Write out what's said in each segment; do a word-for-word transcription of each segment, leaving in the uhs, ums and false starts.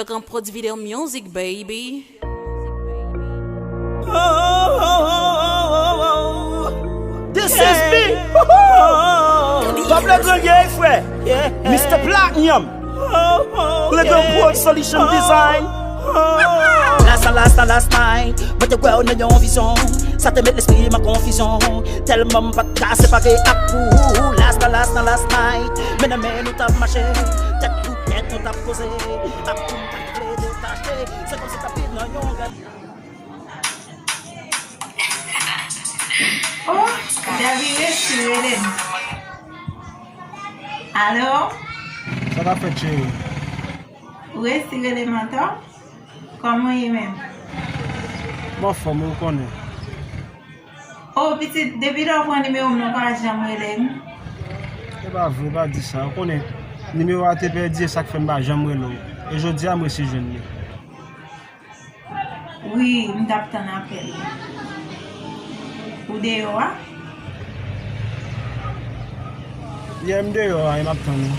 Welcome Prodz Video Music, baby. This is me. Pablo Grelier, frè. Mister Platinum. Legan Pro Solution Design. Last night, last night, last night, mwen te kwè w nan yon vizyon. Sa te met lespri m an konfizyon. Tèlman m pa t ka separe ak ou. Last night, last night, last night, men nan men nou t ap mache. Tèt pou tèt nou t ap koze. Ak ou m pa t vle detache. Se kòmsi t ap viv nan yon rèv. Oh, Davi resi rele m. Alo? Sa k ap fèt, cheri? Ou resi rele m ankò? Kòman w ye menm? M anfòm, ou konnen. Oh, pitit, depi lè w pran nimewo m nan, ou pa janm rele m. E pa vre, pa di sa. Ou konnen, nimewo a te pèdi, e sa k fè m pa janm rele w. E jodi a, m resi jwenn li. Wi, m t ap tann apèl ou. Ou deyò a? Yeah, m deyò a, e m ap tann ou.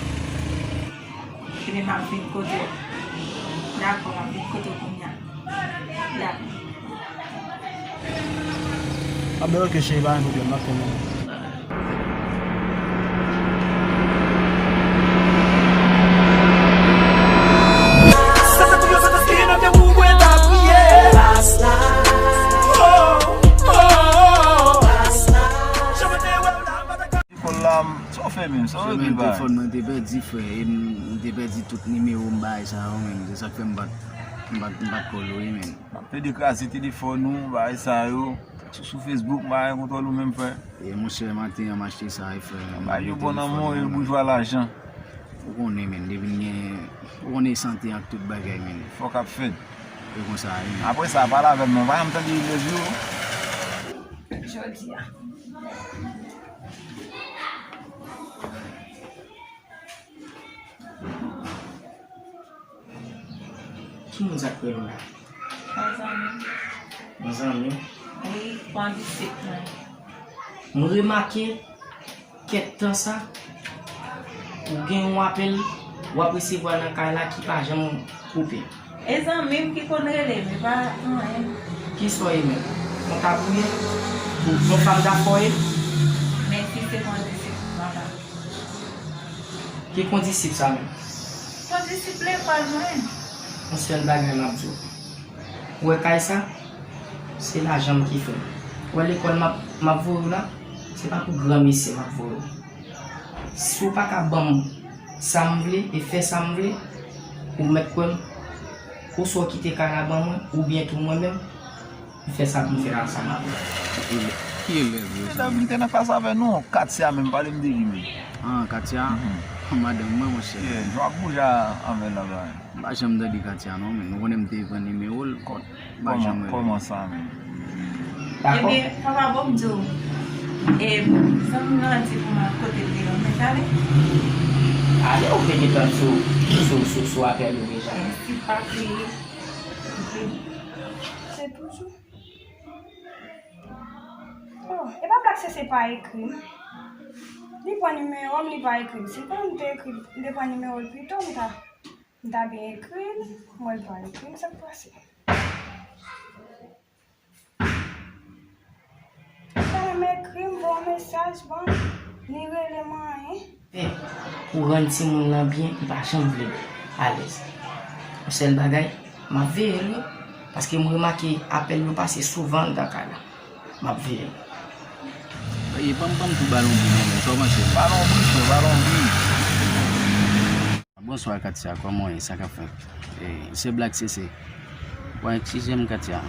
Ebyen, m ap vin kote w. Dakò, m ap vin kote w kounye a. Dakò. A ben, oke, cheri, pa gen pwoblèm, m ap tann ou. Kòl la, sa w fè menm, sa w regle bagay. Telefòn mwen te pèdi, frè, e m te pèdi tout nimewo m, bagay sa yo menm, se sa k fè m pa t, m pa t, m pa t kòl ou wi menm. M ap plede kraze telefòn ou, bagay sa yo, sou, sou Facebook, m pa gen kontwòl ou menm, frè. E monchè, maten an m achte sa wi frè. Bagay yo bon nan men w, yo boujwa lajan. Ou konnen menm, depi n gen, ou konnen sante an tout bagay menm. Fòk ap fèt. E konsa wi menm. Apre sa, pale avè m non, pa janm tande I love you. Jodi a. Ki moun sa k rele w la? Yon zanmi. Yon zanmi? Wi, kondisip mwen. M remake kèk tan sa, ou gen yon apèl w ap resevwa nan kay la ki pa janm koupe. E zanmi m ki konn rele m, e pa anyen. Kisa w ye menm? Yon tab ou ye? Yon fanm dafò w ye? Mèsi, se kondisip mwen papa. Ki kondisip sa menm? Kondisip lekòl mwen. Yon sèl bagay m ap di w. Ou wè kay sa? Se lajan m ki fè l. Ou wè lekòl m ap, m ap voye w la? Se pa pou granmesi m ap voye w. Si w pa ka ban m sa m vle e fè sa m vle, ou mèt kwè m, oswa w kite kay la ban mwen, oubyen tou mwen menm, m fè sa pou m fè ansanm avè w. Ki elèv yo sa? Elèv m te nan klas avè nou, Katia menm, pale m de li menm. Ah, Katia? Madanm mwen, monchè. Yeah, jan w ap bouje avè l la, bra. M pa janm tande Katia non, men ou konnen m te pran nimewo l, m pa janm rele l. Kòman sa menm? Ebyen, papa, bon m di w, e, zanmi m nan di pou m al kote l deyò, men tande. Ale, ou te gentan sou, sou, sou, sou apèl ou deja. Ensi pa kriye. Se toujou. Oh, e pa blag se se pa ekri m. Li pran nimewo m, li pa ekri m. Si l konnen m te ekri, m te pran nimewo l pito, m ta, m ta byen ekri l. Mwen, l pa ekri m, sa k pase? Li pa menm ekri m, voye yon mesaj ban m, ni rele m anyen. Fè pou rann timoun lan byen, li pa janm vle alèz. Yon sèl bagay, m ap veye l wi, paske m remake apèl yo pase souvan anndan kay la. M ap veye l. Ey, ban m, ban m tou balon bri non, men sa w panse? Balon bri, frè, balon bri. Bonswa Katia, kòman w ye? Sa k ap fèt? Ey, se blag se se. Bon, eskize m Katia.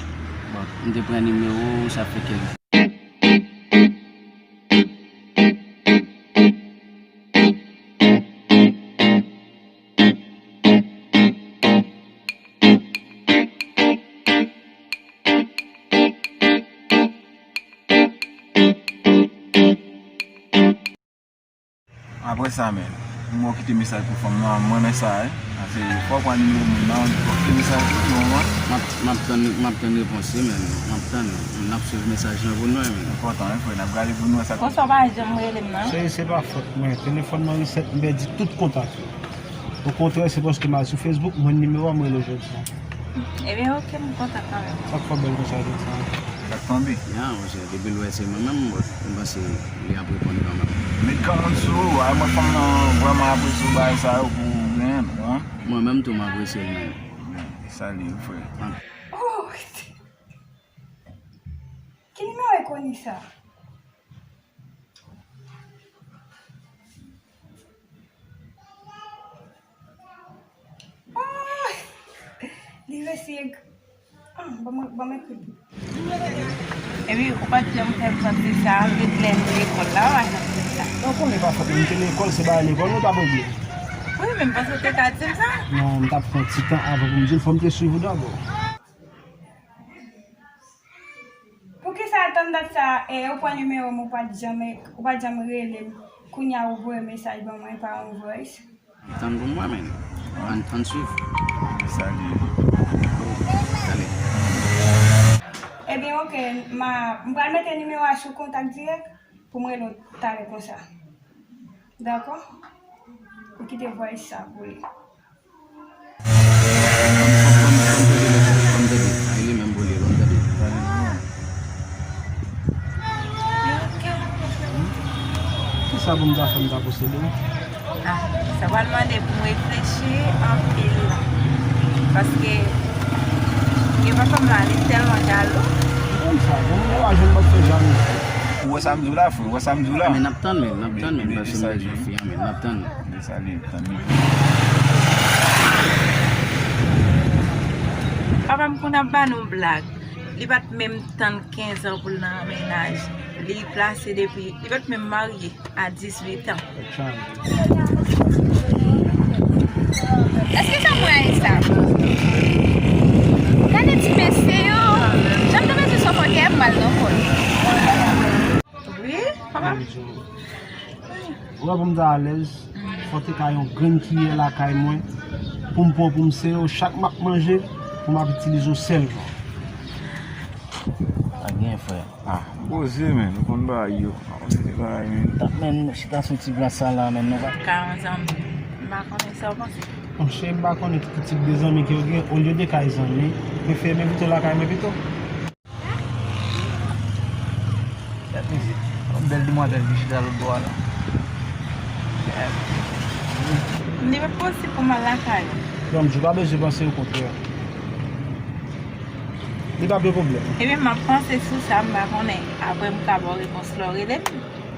Bon, m te pran nimewo w, sa fè kèk Apre sa, men, m wè w kite mesaj pou fanm nan, m renmen sa, wi. Paske fò w pran nimewo moun nan, fò w kite mesaj pou li, ou konprann? M ap, m ap tann, m ap tann repons li, men, m ap tann, n ap swiv mesaj lan pou nou, men. Enpòtan, wi, frè, n ap gade pou nou wè sa k. Bonswa, pa janm rele m nan. Cheri, se pa fòt mwen, telefòn nan resèt, m pèdi tout kontak yo. Okontrè, se paske m al sou Facebook, m jwenn nimewo a, m rele w jodi a. Ebyen, oke, m kontan kanmenm. Sa k fè w bèl konsa jodi a? Sa k tonbe? Ya, monchè, depi l wè se mwen menm, m panse li ap reponn kanmenm. Met kanmenm sou ou, ay mwen fanm nan vrèman apresye w bagay sa yo pou ou genyen nou, an. Mwen menm tou, m apresye l menm. Sa li ye, frè. Oh! Ki nimewo e koni sa? Ah! Li resi ek-, ah, ban mwen, ban mwen ekri. Epi, ou pa t janm fè m santi sa, ret lè m te lekòl la, ou pa janm di sa. Ou konnen pa fòt mwen, m te lekòl, se bagay lekòl nou t ap regle. Wi, men m panse w te ka di m sa. Non, m t ap pran ti tan avan pou m di l, fò m te swiv ou dabò. Poukisa tann dat sa, e, ou pran nimewo m, ou pa t janm, ou pa t janm rele m? Kounye a ou voye mesaj ban mwen pa yon voice? Tann pou mwen, men. Ann, ann swiv. Salye. Salye. Ebyen, oke, ma, m pral mete nimewo a sou kontak dirèk pou m rele w talè konsa. Dakò? Ou kite voice sa pou li. Fò m tande, fò m tande. Ay, li menm pou li, fò m tande. Kisa pou m ta fè, m ta posede w? Ah, sa pral mande pou m reflechi anpil. Paske, gen papa m la, li tèlman jalou. Ou konn sa, bon, mwen pa jwenn m ap fè jalou. Ou wè sa m di w la, frè? Ou wè sa m di w la? Men n ap tann, men, n ap tann, men, paske m bezwen fi a, men, n ap tann. Papa m konn ap ba nou blag. Li pa t menm tann kenz an pou l nan mennaj. Li plase depi, li pa t menm marye a dizuit an. Èske sa mwen sa? Gade ti mesye yo. Jan m te mete sou fòkè m mal nan kòl. Wi, papa. Ou wè pou m ta alèz, fò te ka yon grenn kiyè lakay mwen, pou m pran pou m sere w, chak m ap manje, pou m ap itilize w sèlman. Pa gen frè. Ah, poze, men, nou konn bagay yo. Pa konn se bagay, men. Tap, men, chita sou ti plas sa la, men, nou pa. Ka yon zanmi, m pa konnen sa w panse. Monchè, m pa konnen ki tip de zanmi ke w gen, olye de kay zanmi, prefere m envite w lakay mwen pito. Gad mizik. Yon bèl demwazèl ki chita lòt bò a la. Li pa posib pou m al lakay ou. Bon, m di w pa bezwen panse, okontrè. Li pa gen pwoblèm. Ebyen, m ap panse sou sa, m pa konnen. Apre, m ka ba w repons lè w rele m.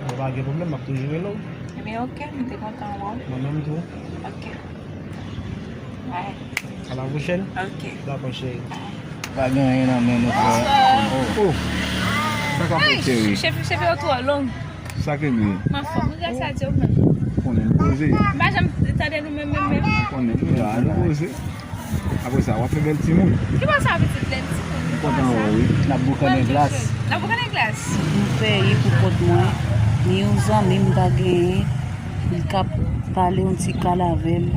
Bon, pa gen pwoblèm, m ap toujou rele w. Ebyen, oke, m te kontan wè w. Mwen menm tou. Oke. Bye. A la pwochèn. Oke. Dakò, cheri. Pa gen anyen nan men nou, frè. Oh. Sa k ap fè, cheri? Cheve, cheve yo twò long. Sa ke li ye? M anfòm. Regarde sa, Dieu, man. Konnen nou poze. M pa janm tande nou menm, menm, menm. Konnen nou la, nou poze. Apre sa, w ap fè bèl timoun. Ki bò sa pitit bèl timoun? M kontan wè w, wi. N ap boukannen glas. N ap boukannen glas. M peyi pou kont mwen. Ni yon zanmi m ta genyen. Li ka pale yon ti kal avè m.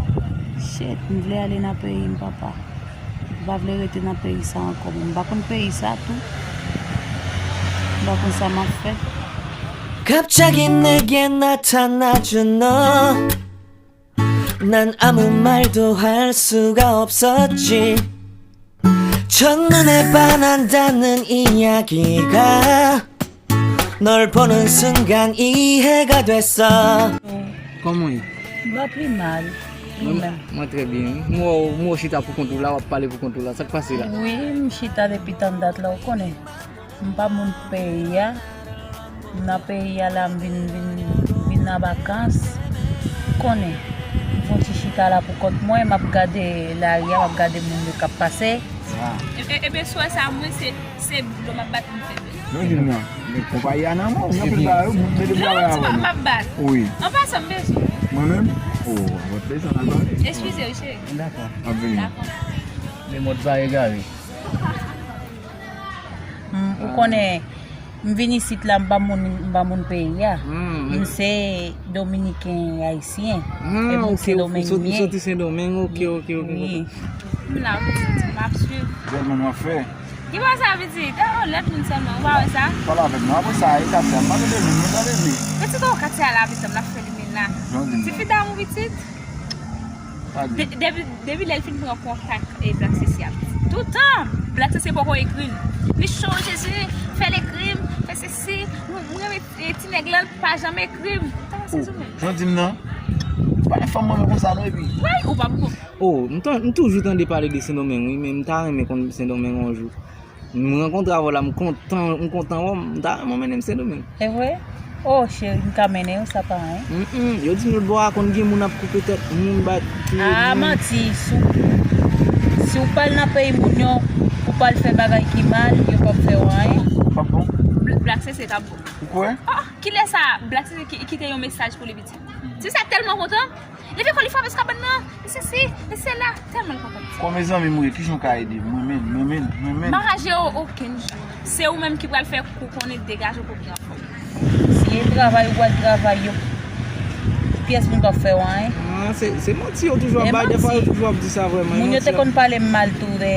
Shit, m vle ale nan peyi m, papa. M pa vle rete nan peyi sa ankò. M pa konn peyi sa tou. M pa konn sa m ap fè. 갑자기 내게 나타나준 너. 난 아무 말도 할 수가 없었지. 첫눈에 반한다는 이야기가 널 보는 순간 이해가 됐어. Kòman w ye? M pa pi mal. Mwen, mwen trè byen, wi. M wè w, m wè w chita pou kont ou la, w ap pale pou kont ou la. Sa k pase la? Wi, m chita depi tann dat la, ou konnen. M pa moun peyi a. M nan peyi a la, m vin, vin, vin nan vakans. Ou konnen, m fè yon ti chita la pou kont mwen, m ap gade lari a, m ap gade moun yo k ap pase. Ah. E, e, ebyen, sou sa, mwen, se, se dlo m ap bat pou m fè bezwen. Non, di m nan. Men konpayi a nan men w, gen anpil bagay, ou mete travay avè nou. Non, ti papa m bat. Wi. An pasan, m bezwen. Mwen menm? Oh, mwen bezwen al pale. Eskize, wi, cheri. Dakò. M ap vini. Dakò. Men mòd sa egare. Hmm, ou konnen, m vin isit la, m pa moun, m pa moun peyi a. Hmm. M se dominiken ayisyen. Ah, e m ok, se Domeng m ye. Ou soti Sendomeng, ok, ok, ok. Wi. M la, m ap swiv. Gad moun w ap fè. Ki bò sa pitit? Oh, lòt moun sèlman, ou pa wè sa? Pale avè m non, apre sa, e Katia, m pa tande moun, mwen tande li. Pitit, oh, Katia la, pitit, m ap fè li men la. Tifi damou pitit. De- Depi depi lè l fin pran kontak e Black Cécile ap di toutan Black Cécile poko ekri l. Li cho Jezi, fè l ekri m, fè sesi, mwen mwen renmen e ti nèg lan, l pa janm ekri m. Tande sezi w menm. Jan di m nan, pa yon fanm mwen konsa non epi. Wi, ou pa poko. Oh, m tan- m toujou tande pale de Sendomeng wi, men m ta renmen konn Sendomeng yon jou. M rankontre avè w la, m kontan, m kontan wè w, m ta renmen w mennen m Sendomeng. E vre? Oh, cheri, m ka mennen w, sa pa anyen. Mm, mm, yo di m lòt bò a konn gen moun ap koupe tèt moun, bay touye moun. Ah, manti, si w, si w pral nan peyi moun yo, ou pral fè bagay ki mal, yo p ap fè w anyen. P ap bon? Bl- Black Cécile t ap bon. Ou kwè? Ah, kilè sa Black Cécile ki- kite yon mesaj pou li piti? Ti sa tèlman kontan. Leve kò li frape sou kabann nan. E sesi, e sela. Tèlman l kontan. Kòm e zanmi m ou ye, kijan w ka ede m? Mwen menm, mwen menm, mwen menm. M pa ka jere w okenn jan. Se ou menm ki pral fè kou konnen degaje w pou byen anfòm. Si e travay ou pral travay yo, pyès moun p ap fè w anyen. Ah, se, se manti yo toujou ap bay, defwa yo toujou ap di sa vrèman. Moun yo te konn pale m mal tou de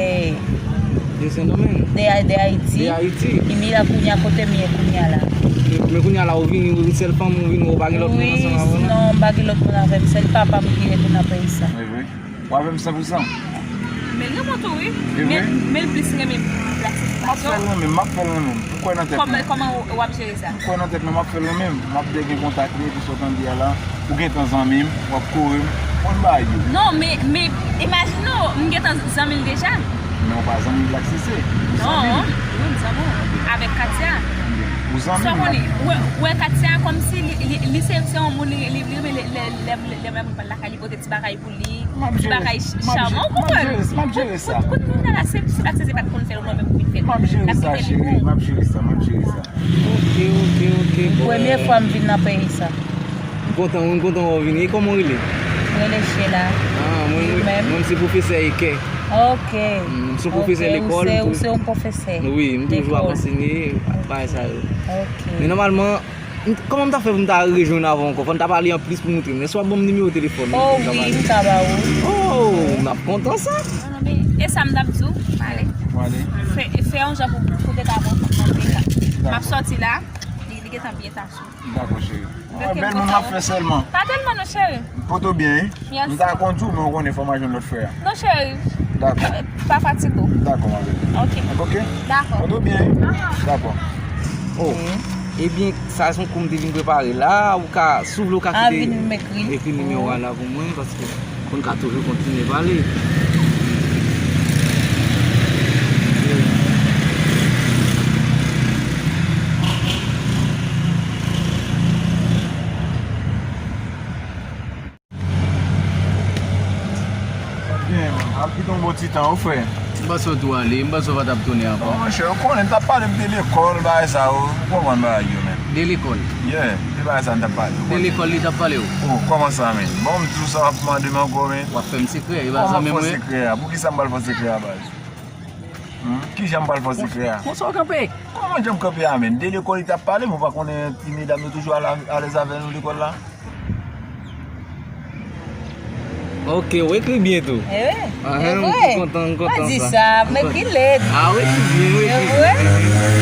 De Sendomeng. De, de Ayiti. De Ayiti. Epi la kounye a kote m ye kounye a la. Men kounye a la ou vini, ou sèl fanm ou vini, ou pa gen lòt moun ansanm avè w non? Non, m pa gen lòt moun avè m, sèl papa m ki rete nan peyi sa. E vre? Ou avè m san pou san? Men l renmen w tou wi. E vre? Men, men l plis renmen Black Cécile. M ap fè l renmen m, m ap fè l renmen m. M kwè nan tèt mwen. Kòman, kòman w, w ap jere sa? M kwè nan tèt mwen, m ap fè l renmen m. M ap dèyè gen kontak li, epi sa w tande a la. Ou gentan zanmi m, w ap kore m, konn bagay yo. Non, men, men, imajine w, m gentan zanmi l deja. Men w pa zanmi Black Cécé. Ou zanmi l. Non, wi, m zanmi w. Avèk Katia. Ou zanmi l. Sa w konnen, ou wè, ou wè Katia kòmsi li, li, li se, se yon moun, li, li, li renmen lè, lè, lè, lè, lè moun pral lakay li pote ti bagay pou li, ti bagay ch- chaman, ou konprann? M ap jere, m ap jere sa. Kout, kout, kout moun nan la, se, se Black Cécé pa t konn fè l, ou wè menm pou vin fè l. M ap jere sa, cheri, m ap jere sa, m ap jere sa. Ok, ok, ok, bon. Premye fwa m vin nan peyi sa. M kontan, m kontan wè w vini. E kòman w rele? Mwen rele Sheila. Ah, mwen, mwen, mwen se pwofesè Eke. Ok. Mm, m se yon pwofesè lekòl. Ou se, ou se yon pwofesè. Wi, m toujou ap ansenye, bagay sa yo. Ok. Men nòmalman, m- kòman m ta fè pou m ta rejwenn avè w ankò? Fò n ta pale anplis pou moutre m. Èske w ap ban m nimewo telefòn ou? Oh wi, m ka ba ou. Oh, m ap kontan sa. Non, non, men, e sa m t ap di w, m ale. Ou ale? Fè, fè yon jan pou, pou te ka bon, pou mwen te ka. M ap sòti la, li, li gentan byen ta sou. Dakò, cheri. Ok, bèl moun m ap fè sèlman. Pa tèlman non, cheri. Poto byen, wi. Yes. M ta konn di w, men ou konnen fò m al jwenn lòt frè a. Non, cheri. Dakò. Pa fatige w. Dakò, ma belle. Ok. Ok? Dakò. Poto byen, wi. Aha. Dakò. Oh, ebyen, sa se yon kou m te vin prepare la. Ou ka, si w vle, ou ka kite, vin ekri nimewo a la pou mwen, paske pou n ka toujou kontinye pale. Byen, ap kite yon bon ti tan, wi, frè. M panse w tou ale, m panse w pa t ap tounen ankò. Non, monchè, ou konnen, m t ap pale m de lekòl, bagay sa yo, ou konprann bagay yo, men. De lekòl? Yeah, de bagay sa m t ap pale. De lekòl li t ap pale w? Oh, kòman sa, men? Bon, m di w sa, w ap mande m ankò, men. W ap fè m sekrè, e pa zanmi m ou ye? Kòman fè sekrè a? Poukisa m pral fè sekrè a, baz? Hmm? Kijan m pral fè sekrè a? Konsa w kanpe? Kòman jan m kanpe a, men? De lekòl li t ap pale m, ou pa konnen ti medam yo toujou al- alèz avè nou lekòl la? Ok, ou ekri byen tou. E wi. Ahan, m kontan, m kontan sa. Mwen di sa, m ekri lèt. Ah, ou ekri byen, ou ekri byen. E vre?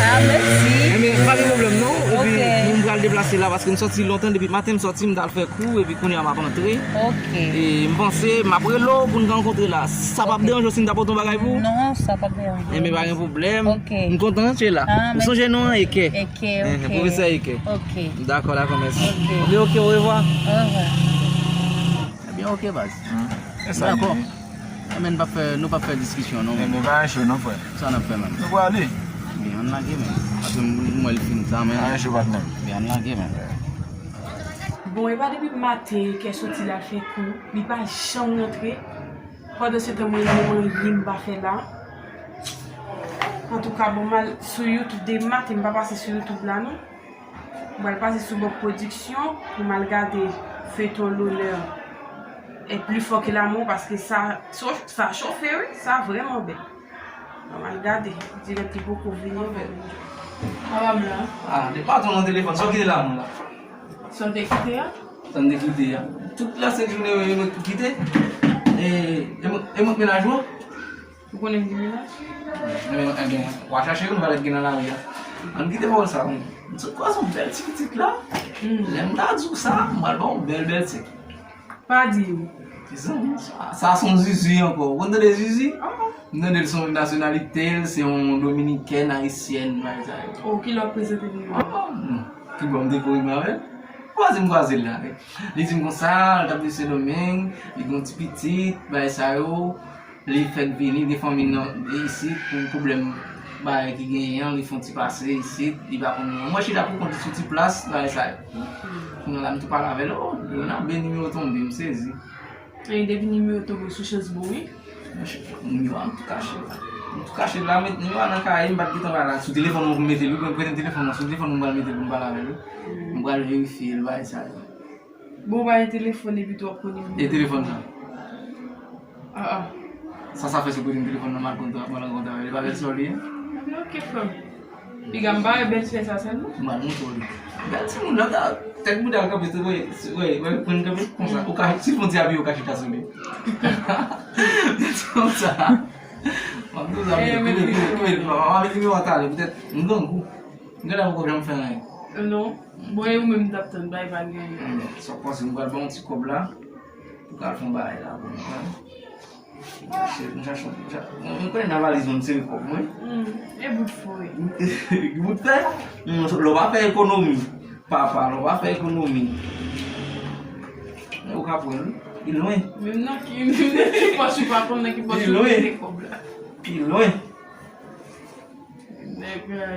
Ah, mèsi. Ebyen, pa gen pwoblèm non. Epi, nou, m pral deplase la paske m sòti lontan, depi maten m sòti, m t al fè kou, epi kounye a m ap antre. Ok. E m panse, m ap rele w pou n rankontre la. Sa p ap deranje w si m ta pote yon bagay pou ou? Non, sa p ap deranje. Ebyen, pa gen pwoblèm. Ok. M kontan, Sheila. Ou sonje non an, Eke. Eke, ok. Pwofesè Eke. Ok. Dakò, dakò, mèsi. Ok. Ebyen, ok, orevwa. Orevwa. Ebyen, ok, baz. Dakò. Ebyen, n p ap fè, nou p ap fè diskisyon, non, men. Ebyen, pa gen cho, non, frè. Sa n ap fè, menm? Nou prale. Ebyen, ann lage, men. Paske m, m wè l fin sa, men. Pa gen cho, patnè m. Ebyen, ann lage, men. Bon, e pa depi maten Eke soti l al fè kou, li pa janm rantre. Pandan se tan mwen menm anyen m pa fè la. Antouka, bon, m al sou YouTube depi maten, m pa pase sou YouTube la non. M pral pase sou Bòk Pwodiksyon pou m al gade feyton L'honneur est plus fort que l'amour paske sa, sa, sa chofe wi, sa vrèman bèl. Mwen al gade, dirèk li poko vini ankò. Papa m la. Ah, de patwon nan telefòn, sa w kite la moun la? Sa w te kite a? Sa m te kite a. Tout la senk jounen yo, yo mwen kite. E, e mwen, e mwen k mennaj ou an? Ou konnen m gen mennaj? Ebyen, ebyen, w a chache youn, valè k gen nan lari a. Ann kite pawòl sa, wi. M sot kwaze yon bèl ti pitit la. Hmm. Lè m ta di w sa, m pral ba w yon bèl, bèl ti. Pa di yo. Zanmi, sa, sa se yon Zuzu ankò. Ou konn tande Zuzu? M tande l se yon nasyonalite l, se yon dominikèn, ayisyèn, bagay sa yo. Oh, ki lè w ap prezante li? Ah, non. Ki bò m te kouri m avè l? Kwaze m kwaze l la. Li di m konsa, l t ap viv Sendomeng, li gen yon ti pitit, bagay sa yo. Li fèk vini, gen fanmi nan isit pou pwoblèm bagay ki genyen an, li fè yon ti pase isit, li pa konn mwen. Mwen chita pou kont li sou ti plas, bagay sa yo. Kounye a la, m tou pale avè l, oh, Leona, ben nimewo tonbe, m sezi. E depi nimewo tonbe sou chans bon, wi. Mwen chita, nimewo a, m tou kache la. M tou kache la, met nimewo a nan kaye, m pa t gentan pale la. Sou telefòn mwen pou m mete l, wi, mwen prete m telefòn nan, sou telefòn mwen m pral mete l pou m pale avè l, wi. M pral verifye l, bagay sa yo. Bon, w pa gen telefòn epi tou w ap konn nimewo. E telefòn nan? Ah, ah. Sa, sa fè si w prete m telefòn nan, m al konn, m al rankontre avè l, e pa bèlsè w li ye? Ok, frè m. Piga m pa wè bèlsè sa sèlman. M al montre w li. Gad timoun nan, ta, tèt bouda l kanpe, se, wè, wè, wè, pran kanpe konsa. Ou ka, si l fè yon ti apiye, ou ka chita sou li. Konsa. M ap di w sa, koupe, koupe, koupe, m ap met nimewo a talè, poutèt m grangou. M genlè poko janm fè anyen. Non. Bon, e ou menm m t ap tann, bay pa gen anyen. Sa w panse, m pral ba w yon ti kòb la. Pou w ka al fè yon bagay la pou mwen. M chache, m chache, m chache. Mwen, mwen konnen nan valiz mwen, m sere kòb mwen. Hmm, e bout fò, wi. Bout fè? Hmm, lè w pa fè ekonomi. Papa, lè w pa fè ekonomi. Men ou ka pran l, wi. Li lwen. Menm nan ki, menm nan ki pòch ou pa konn nan ki pòch ou mete kòb la. Li lwen. Nèg la.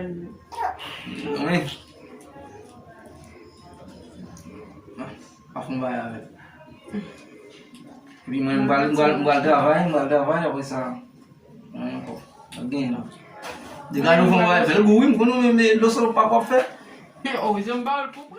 Wi. Ah, pa fè yon bagay avè l. Epi mwen, m pral, m pral, m pral travay, m pral travay, apre sa, mwen ankò. Mwen gen la. Degaje w fè yon bagay, fè l gou, wi, m konnen w menm, e, dlo sòl w pa, w ap fè. Oh, jan m ba w l pou